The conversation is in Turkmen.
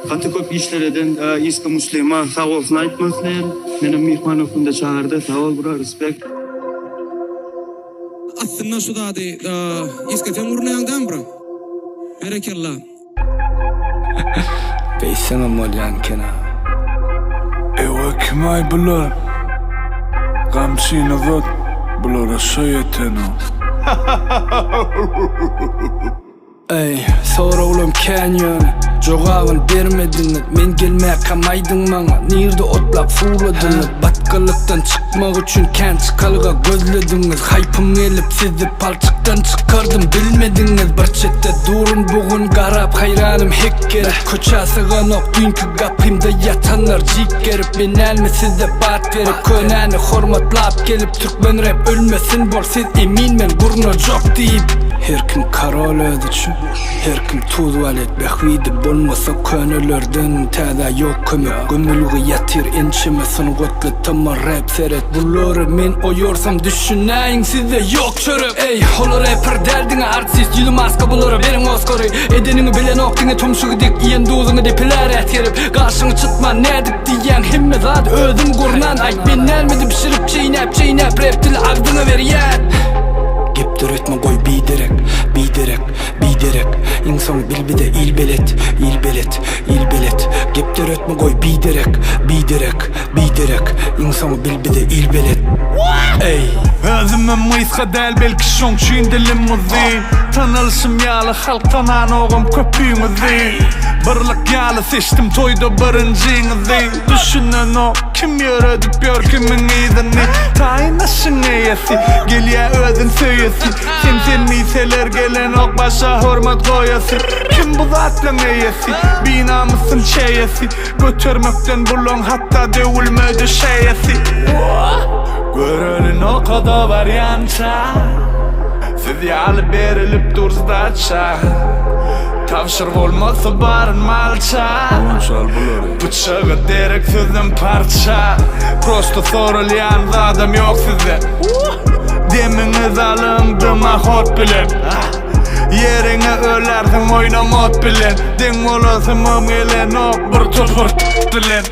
Gaty köp işler eden Iska Muslima sag bolsun aýtmak isleýän. Menem myhman hökmünde çagyrdy. Sag bol bro respect. Aslynda şu zady Iska sen gurnaýaň dämi bro? Berekella. Beýtseňem bolýan ekena. Ewa kimaý bular? Gamçyny uzat, bulara şo ýetenok. Eý, soraglam kän ýöne, jogabyn bermediňiz Men gelmäkäm aýdyň maňa, nirde otlap suwladyňyz Batgalykdan çykmak üçin kän çykalga gözlediňiz Haýpym gelip sizi palçykdan çykardym bilmediňiz Bir çetde durun bu gün garap haýranym hek gerip Köçä syganok düýnki gapymda ýatanlar jik gerip Men dälmi size bat berip könäni hormatlap gelip Türkmen rep ölmesin bol siz emin men gurnajak diýip Her kim karol özi üçin her kim tuz walet Bähbidi bolmasa könelerden täzä ýok kömek Gömülgi ýatyr ençeme sungatly tama rap seret Bulary men oýarsam düşünäýiň sizde ýok çörek Eý olar reper däl diňe artist ýüzi maska bulara beriň oskary Edeniňi bilenok diňe tumşugy dik iýen duzuňy depilär äsgerip Gaşyňy çytman nädip diýýäň hemme zady özüň gurnan Aýt men nälmidi bişirip çeýnäp çeýnäp rap dili agzyňa berýän Gep döretme goý biderek biderek biderek Iň soňy bil bize il belet il belet il belet Gep döretme goý biderek biderek biderek Iň soňy bil bize il belet Eý. Özümem gysga däl belki şoň üçin dilim uzyn Tanalyşym ýaly halk tananogam köpüňizi Birlik ýaly seçdim toýda birinjiňizi Düşünenok kim ýöredip ýör kimiň yzyny Taýyn aşyň eýesi gelýä özün söýesi Sen sen diýseler gelenok başa hormat goýasy Kim bu zatlaň eýesi binamysyn çeýesi Götermekden bulaň hatda döwülmedi şeýesi Göreli nokada barýança Siz ýaly berilip dur sdaça Tabşyr bolmasa baryn malça Pyçaga derek sözlem parça Prosto soralýan zadam ýok sizde Demiňizi alyň dymahot bilen Ýeriňe ölersiň oýnamot bilen Deň bolasymam gelenok bir topar bilen.